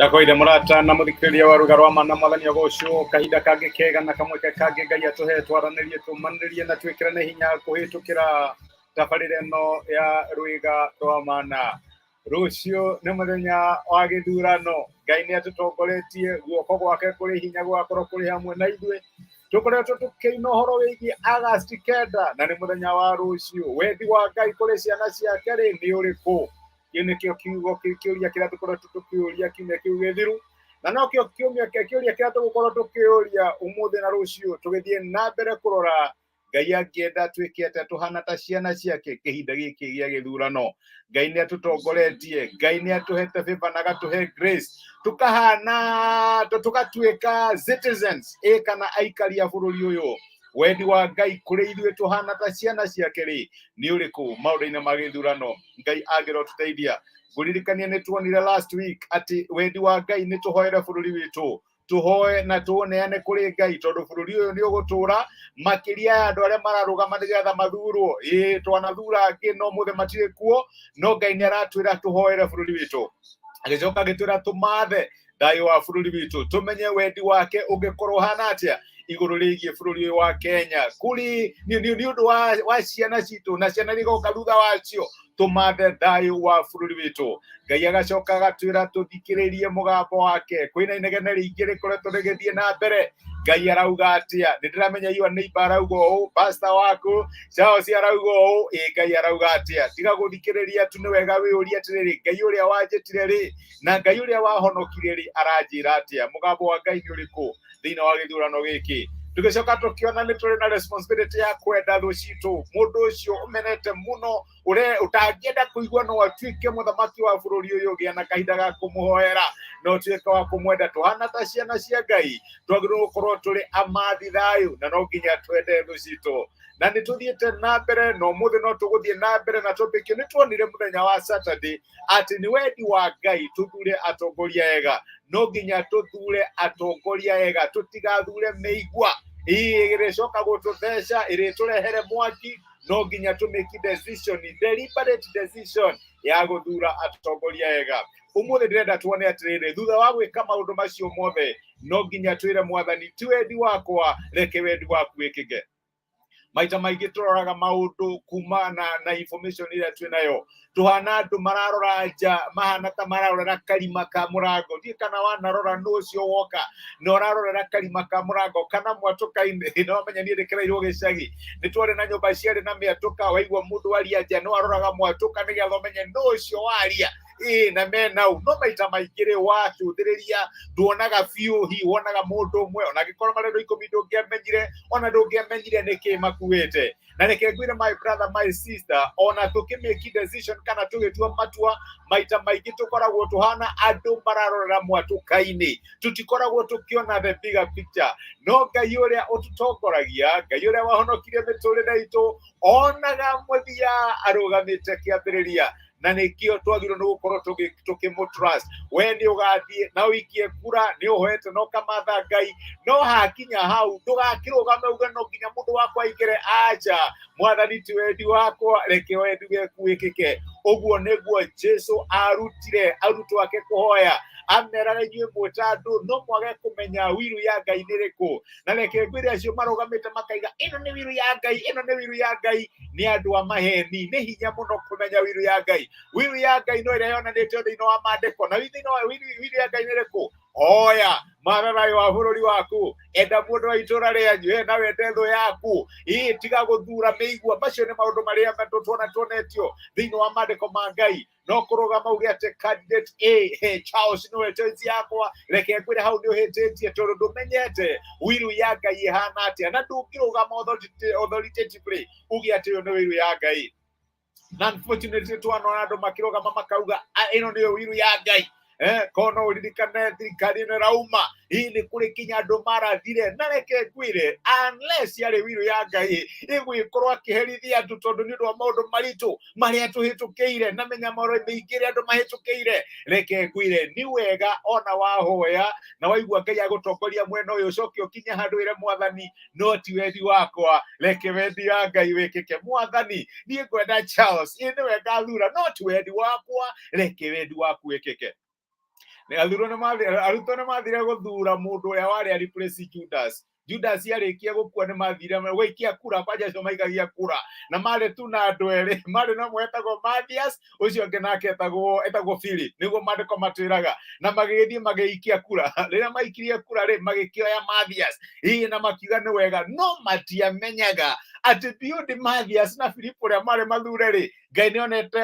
Ndakwĩire mũrata na mũthikĩrĩria wa rũga rwa mana, Mwathani agocwo. Kahinda kangĩ kega na kamweke kangĩ Ngai atũhe twaranĩrie, tũmanĩrie na twĩkĩrane hinya kũhĩtũkĩra tabarĩra ĩno ya rwĩga rwa mana. Rũciũ nĩ mũthenya wa gĩthurano. Ngai nĩ atũtongoretie, guoko gwake kũrĩ hinya gũgakorwo kũrĩ hamwe na ithuĩ. Tũkoretwo tũkĩina ũhoro wĩgiĩ Agasti 9 na nĩ mũthenya wa rũciũ. Wendi wa Ngai kũrĩ ciana ciake rĩ nĩ ũrĩkũ? Kĩu nĩkĩo kiugo kĩũria kĩrĩa tũkoretwo tũkĩũria kiumia kĩu gĩthiru, na nokĩo kiumia kĩũria kĩrĩa tũgũkorwo tũkĩũria ũmũthĩ na rũciũ, tũgĩthiĩ na mbere kũrora Ngai angĩenda twĩke atĩa tũhana ta ciana ciake kĩhinda gĩkĩ gĩa gĩthurano. Ngai nĩ atũtongoretie, Ngai nĩ atũhete favor na agatũhe grace, tũkahana tũgatuĩka citizens ĩ kana aikari a bũrũri ũyũ. Wendi wa Ngai kũrĩ ithuĩ tũhana ta ciana ciake rĩ nĩ ũrĩkũ maũndũ-inĩ ma gĩthurano? Ngai angĩrotũteithia. Ngũririkania nĩ tuonire last week atĩ wendi wa Ngai nĩ tũhoere bũrũri witũ, tũhoe na tũũneane kũrĩ Ngai, tondũ bũrũri ũyũ nĩ ũgũtũra makĩria ya andũ arĩa mararũgama nĩgetha mathurwo. Ĩĩ, twanathura angĩ no mũthĩ matirĩ kuo, no Ngai nĩ aratwĩra tũhoere bũrũri witũ. Agĩcoka agĩtwĩra tũmathe thayũ wa bũrũri witũ, tũmenye wendi wake ũngĩkorwo ũhana atĩa igũrũ rĩgiĩ bũrũri ũyũ wa Kenya, kũrĩ nĩ ũndũ wa ciana citũ na ciana iria igoka thutha wacio. Tũmathe thayũ wa bũrũri witũ. Ngai agacoka agatwĩra tũthikĩrĩrie mũgambo wake. Kwĩna inegene rĩingĩ rĩkoretwo rĩgĩthiĩ na mbere. Ngai arauga atĩa? Nĩ ndĩramenya your neighbor arauga ũũ, pastor waku Charles arauga ũũ. Ĩ Ngai arauga atĩa? Tiga gũthikĩrĩria tu, nĩ wega wĩyũrie atĩrĩrĩ, Ngai ũrĩa wanjĩtire rĩ na Ngai ũrĩa wahonokire rĩ aranjĩra atĩa? Mũgambo wa Ngai nĩ ũrĩkũ thĩinĩ wa gĩthurano gĩkĩ? Tũgĩcoka tũkĩona nĩ tũrĩ na responsibility ya kwenda thũ citũ. Mũndũ ũcio ũmenete mũno, ũre ũtangĩenda kũigua no atuĩke mũthamaki wa bũrũri ũyũ, gĩa na kahinda ga kũmũhoera na ũtuĩke wa kũmwenda. Tũhana ta ciana cia Ngai, twagĩrĩirwo gũkorwo tũrĩ amathi thayũ na no nginya twende thũ citũ. Na nĩ tũthiĩte na mbere na ũmũthĩ no tũgũthiĩ na mbere na topic. Nĩ tuonire mũthenya wa Saturday atĩ nĩ wendi wa Ngai tũthure atongoria ega. No nginya tũthure atongoria ega, tũtigathure mĩigua ĩĩ ĩrĩcoka gũtũtheca, ĩrĩtũrehere mwaki. No nginya tũ make decision, deliberate decision ya gũthura atongoria ega. Ũmũthĩ ndĩrenda tuone atĩrĩrĩ, thutha wa gwĩka maũndũ macio mothe, no nginya twĩre Mwathani, ti wendi wakwa, reke wendi waku wĩkĩke. Maita maingĩ tũroraga maũndũ kuma na information ĩrĩa twĩ nayo. Tũhana andũ mararora nja, mahana ta mararorera karima ka mũrango. Ndiĩ kana wanarora nũ ũcio woka na ũrarorera karima ka mũrango kana mwatũka-inĩ. No menya niĩ ndĩkereirwo gĩcagi, nĩ twarĩ na nyũmba ciarĩ na mĩatũka. Waigua mũndũ aria nja, no aroraga mwatũka nĩgetha ũmenye nũ ũcio waria. Ĩĩ, na menau no maita maingĩ rĩ wacũthĩrĩria nduonaga biũ, hihi wonaga mũndũ ũmwe, ona angĩkorwo marĩ andũ 10 ndũngĩamenyire, ona ndũngĩamenyire nĩkĩ makuĩte. Na reke ngwĩre, my brother, my sister, ona tũkĩmake decision kana tũgĩtua matua, maita maingĩ tũkoragwo tũhana andũ mararorera mwatũka-inĩ, tũtikoragwo tũkĩona the bigger picture. No Ngai ũrĩa ũtũtongoragia, Ngai ũrĩa wahonokirie mĩtũrĩre itũ, onaga mũthia arũgamĩte kĩambĩrĩria, na nĩkĩo twagĩrĩirwo nĩ gũkorwo tũkĩmũ trust. We nĩ ũgathiĩ na ũikie kura, nĩ ũhoete na ũkamatha Ngai, no hakinya hau ndũgakĩrũgame uge no nginya mũndũ wakwa aingĩre. Aca, Mwathani, ti wendi wakwa, reke wendi waku wĩkĩke. Ũguo nĩguo Jesu arutire arutwo ake kũhoya. Ameraga, inyuĩ mwĩta andũ no mwage kũmenya wiru ya Ngai nĩ ĩrĩkũ. Na reke ngwĩre, acio marũgamĩte makaiga ĩno nĩ wiru ya Ngai, ĩno nĩ wiru ya Ngai, nĩ andũ a maheni. Nĩ hinya mũno kũmenya wiru ya Ngai. Wiru ya Ngai no ĩrĩa yonanĩtio thĩinĩ wa maandĩko. Na thĩinĩ wa wiru ya Ngai nĩ ĩrĩkũ? Hoya matha thayũ wa bũrũri waku, enda mũndũ wa itũra rĩanyu, na wende thũ yaku. Ĩ tiga gũthura mĩigua. Macio nĩ maũndũ marĩa tuona tuonetio thĩinĩ wa maandĩko ma Ngai. No kũrũgama uge atĩ candidate A, hey, Charles nĩwe choice yakwa, reke ngwĩre hau nĩ ũhĩtĩtie, tondũ ndũmenyete wiru ya Ngai ĩhana atĩa, na ndũngĩrũgama authoritatively uge atĩ ũyũ nĩ wiru ya Ngai. Na unfortunately twanona andũ makĩrũgama makauga, "Ah, ĩno nĩyo wiru ya Ngai." Kono ũririkane thirikari ĩno ĩrauma, hihi nĩ kũrĩ kinya andũ marathire. Na reke ngwĩre, unless yarĩ wiru ya Ngai, ĩgwĩkorwo akĩherithia andũ tondũ nĩ ũndũ wa maũndũ maritũ marĩa tũhĩtũkĩire na mĩnyamaro mĩingĩ ĩrĩa andũ mahĩtũkĩire. Reke ngwĩre, nĩ wega ona wahoya na waigua Ngai agũtongoria mwena ũyũ, ũcoke ũkinye handũ wĩre Mwathani, no ti wendi wakwa, reke wendi wa Ngai wĩkĩke. Mwathani, niĩ ngwenda Charles, ĩ nĩwe ngathura, no ti wendi wakwa, reke wendi waku wĩkĩke. Athurwo nĩ mathire, arutwo nĩ mathire gũthura mũndũ ũrĩa warĩ a replace Judas. Judas arĩkia gũkua nĩ mathire gũikia kura, kwanja acio maikagia kura na marĩ tu na andũ erĩ, marĩ na ũmwe etagwo Mathias, ũcio ũngĩ nake etagwo Philip, nĩguo maandĩko matwĩraga. Na magĩgĩthiĩ magĩikia kura. Rĩrĩa maikirie kura rĩ, magĩkĩoya Mathias, ĩĩ, na makiuga nĩ wega, no matiamenyaga atĩ beyond Mathias na Philip ũrĩa marĩ mathure rĩ, Ngai nĩ onete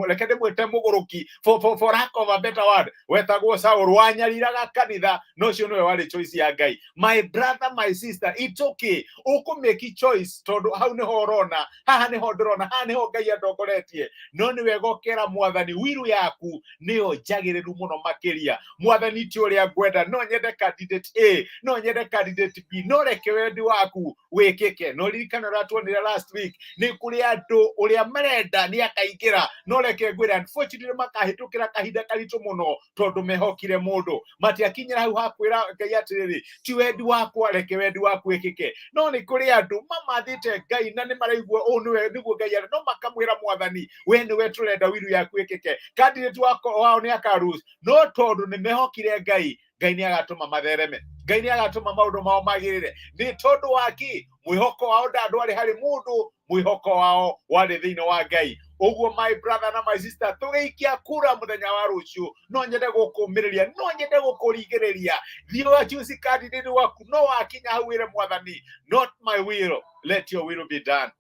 reke ndĩmwĩte mũgũrũki, for lack of a better word, wetagwo Saul, wanyariraga kanitha, no ũcio nĩwe warĩ choice ya Ngai. My brother, my sister, it's okay ũkũmake choice, tondũ hau nĩho ũrona, haha nĩho ndĩrona, haha nĩho Ngai andongoretie, no nĩ wega ũkera Mwathani wiru yaku nĩyo njagĩrĩru mũno makĩria. Mwathani, ti ũrĩa ngwenda, no nyende candidate A, no nyende candidate B, no reke wendi waku wĩkĩke. No ririkana ũrĩa tuonire last week, nĩ kũrĩ andũ ũrĩa marenda nĩ akaingĩra, no reke ngwĩre, unfortunately makahĩtũkĩra kahinda karitũ mũno tondũ mehokire mũndũ, matiakinyĩra hau hakwĩra Ngai atĩrĩrĩ, ti wendi wakwa, reke wendi waku wĩkĩke. No nĩ kũrĩ andũ mamathĩte Ngai na nĩ maraigua ũũ nĩwe nĩguo Ngai arenda, no makamwĩra Mwathani, we nĩwe tũrenda wiru yaku ĩkĩke. Candidate wao nĩ akaruse, no tondũ nĩ mehokire Ngai, Ngai nĩ agatũma mathereme, Ngai nĩ agatũma maũndũ mao magĩrĩre. Nĩ tondũ wa kĩ? Mwĩhoko wao ndandwarĩ harĩ mũndũ, mwĩhoko wao warĩ thĩinĩ wa Ngai. Ũguo my brother na my sister, tũgĩikia kura mũthenya wa rũciũ, no nyende gũkũmĩrĩria, no nyende gũkũringĩrĩria, thiĩ ũgachoose candidate waku, no wakinya hau wĩre Mwathani, not my will, let your will be done.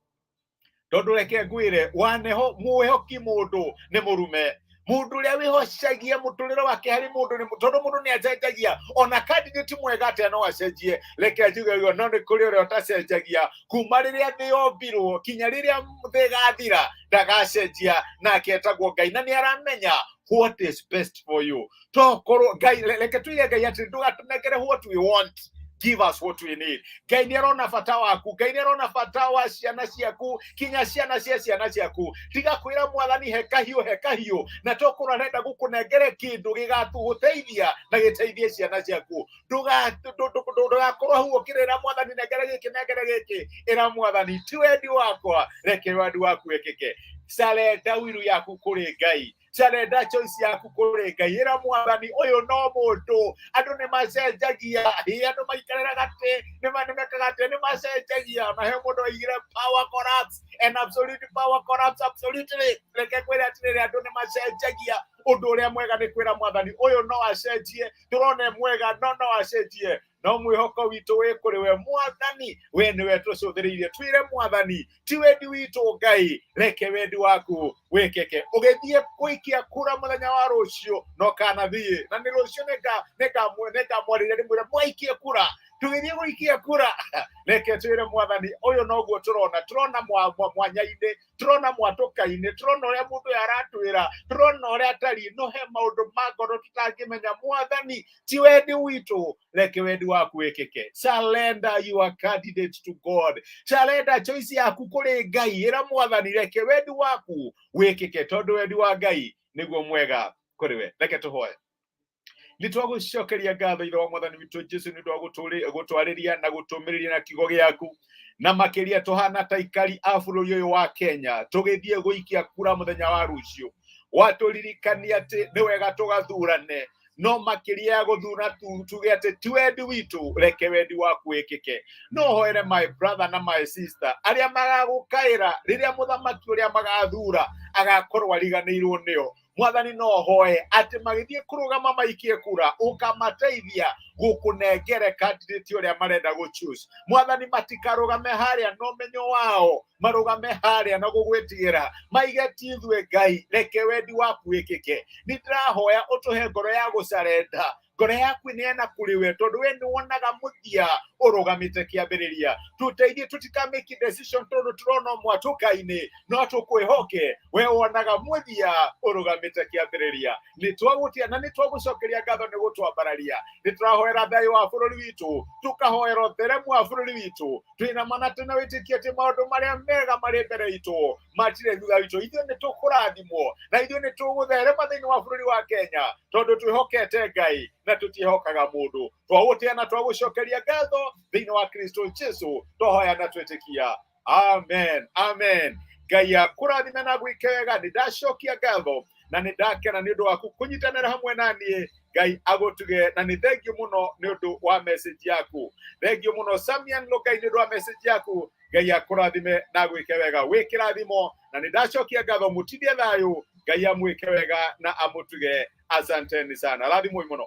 Tondũ reke ngwĩre, waneho mwĩhoki mũndũ nĩ mũrume, mũndũ ũrĩa wĩhocagia mũtũrĩre wake harĩ mũndũ nĩ tondũ mũndũ nĩ acenjagia, ona candidate mwega atĩa no acenjie. Reke njuge ũguo, no nĩ kũrĩ ũrĩa ũtacenjagia kuma rĩrĩa thĩ yombirwo kinya rĩrĩa thĩ ĩgathira, ndagacenjia, nake etagwo Ngai, na nĩ aramenya what is best for you. Tokorwo Ngai, reke tuige Ngai atĩ ndũgatũnengere what we want, give us what we need. Ngai nĩ arona bata waku, Ngai nĩ arona bata wa ciana ciaku, kinya ciana cia ciana ciaku. Tiga kwĩra Mwathani he kahiũ, he kahiũ, na tokorwo arenda gũkũnengere kĩndũ gĩgatũgũteithia na gĩteithie ciana ciaku. Ndũgakorwo hau ũkĩrĩra Mwathani nengere gĩkĩ, nengere gĩkĩ. Ĩra Mwathani, ti wendi wakwa, reke wendi waku wĩkĩke. Surrender wiru yaku kũrĩ Ngai, surrender choice yaku kũrĩ Ngai. Ĩra Mwathani, ũyũ no mũndũ, andũ nĩ macenjagia, ĩ andũ maikarĩra gatĩ nĩ mekaga atĩ nĩ macenjagia. Na he mũndũ oigire, "Power corrupts and absolute power corrupts absolutely." Reke ngwĩre atĩrĩrĩ, andũ nĩ macenjagia. Ũndũ ũrĩa mwega nĩ kwĩra Mwathani, ũyũ no acenjie, tũrona e mwega, no no acenjie, no mwĩhoko witũ wĩ kũrĩ we Mwathani, we nĩwe tũcũthĩrĩirie. Twĩre Mwathani, ti wendi witũ Ngai, reke wendi waku wĩkĩke. Ũgĩthiĩ gũikia kura mũthenya wa rũciũ, no kanathiĩ na nĩ rũciũ, nĩngamwarĩria ndĩmwĩre mwaikie kura. Tũgĩthiĩ gũikia kura, reke twĩre Mwathani, ũyũ noguo tũrona, tũrona mwanya-inĩ, tũrona mwatũka-inĩ, tũrona ũrĩa mũndũ ũyũ aratwĩra, tũrona ũrĩa atariĩ, no he maũndũ ma ngoro tũtangĩmenya. Mwathani, ti wendi witũ, reke wendi waku wĩkĩke. Surrender your candidate to God, surrender choice yaku kũrĩ Ngai. Ĩra Mwathani, reke wendi waku wĩkĩke, tondũ wendi wa Ngai nĩguo mwega kũrĩ we. Reke tũhoe. Nĩ twagũcokeria ngatho, Ithe wa Mwathani witũ Jesu, nĩ ũndũ wa gũtwarĩria na gũtũmĩrĩria na kiugo gĩaku, na makĩria tũhana ta ikari a bũrũri ũyũ wa Kenya tũgĩthiĩ gũikia kura mũthenya wa rũciũ. Watũririkania atĩ nĩ wega tũgathurane, no makĩria ya gũthura tuge atĩ ti wendi witũ, reke wendi waku wĩkĩke. No hoere my brother na my sister arĩa magagũkaĩra rĩrĩa mũthamaki ũrĩa magathura agakorwo ariganĩirwo nĩo. Mwathani, no hoe atĩ magĩthiĩ kũrũgama maikie kura, ũkamateithia gũkũnengere candidate ũrĩa marenda gũ choose. Mwathani, matikarũgame harĩa na ũmenyo wao, marũgame harĩa na gũgwĩtigĩra, maige ti ithuĩ Ngai, reke wendi waku wĩkĩke. Nĩ ndĩrahoya ũtũhe ngoro ya gũcarenda, ngoro yaku ĩneana kũrĩ we, tondũ we nĩ wonaga mũthia ũrũgamĩte kĩambĩrĩria. Tũteithie tũtikamake decision tondũ tũrona mwatũka-inĩ, no tũkwĩhoke we wonaga mũthia ũrũgamĩte kĩambĩrĩria. Nĩ twagũtia na nĩ twagũcokeria ngatho nĩ gũtwambararia. Nĩ tũrahoera thayũ wa bũrũri witũ, tũkahoera ũtheremu wa bũrũri witũ. Twĩna mana, twĩna wĩtĩkio atĩ maũndũ marĩa mega marĩ mbere itũ, matirĩ thutha witũ. Ithuĩ nĩ tũkũrathimwo na ithuĩ nĩ tũgũtherema thĩinĩ wa bũrũri wa Kenya, tondũ twĩhokete Ngai na tũtiĩhokaga mũndũ. Twagũtĩa na twagũcokeria ngatho thĩinĩ wa Kristo Jesu twahoya na twĩtĩkia, amen, amen. Ngai akũrathime na gwĩke wega. Nĩ ndacokia ngatho na nĩ ndakena nĩ ũndũ waku kũnyitanĩra hamwe na niĩ. Ngai agũtuge na nĩ thengiũ mũno nĩ ũndũ wa message yaku. Thengiũ mũno Samian Lũngai nĩ ũndũ wa message yaku. Ngai akũrathime na agwĩke wega. Wĩ kĩrathimo na nĩ ndacokia ngatho mũtindie thayũ. Ngai amwĩke wega na amũtuge. Asanteni sana, rathimoi mũno.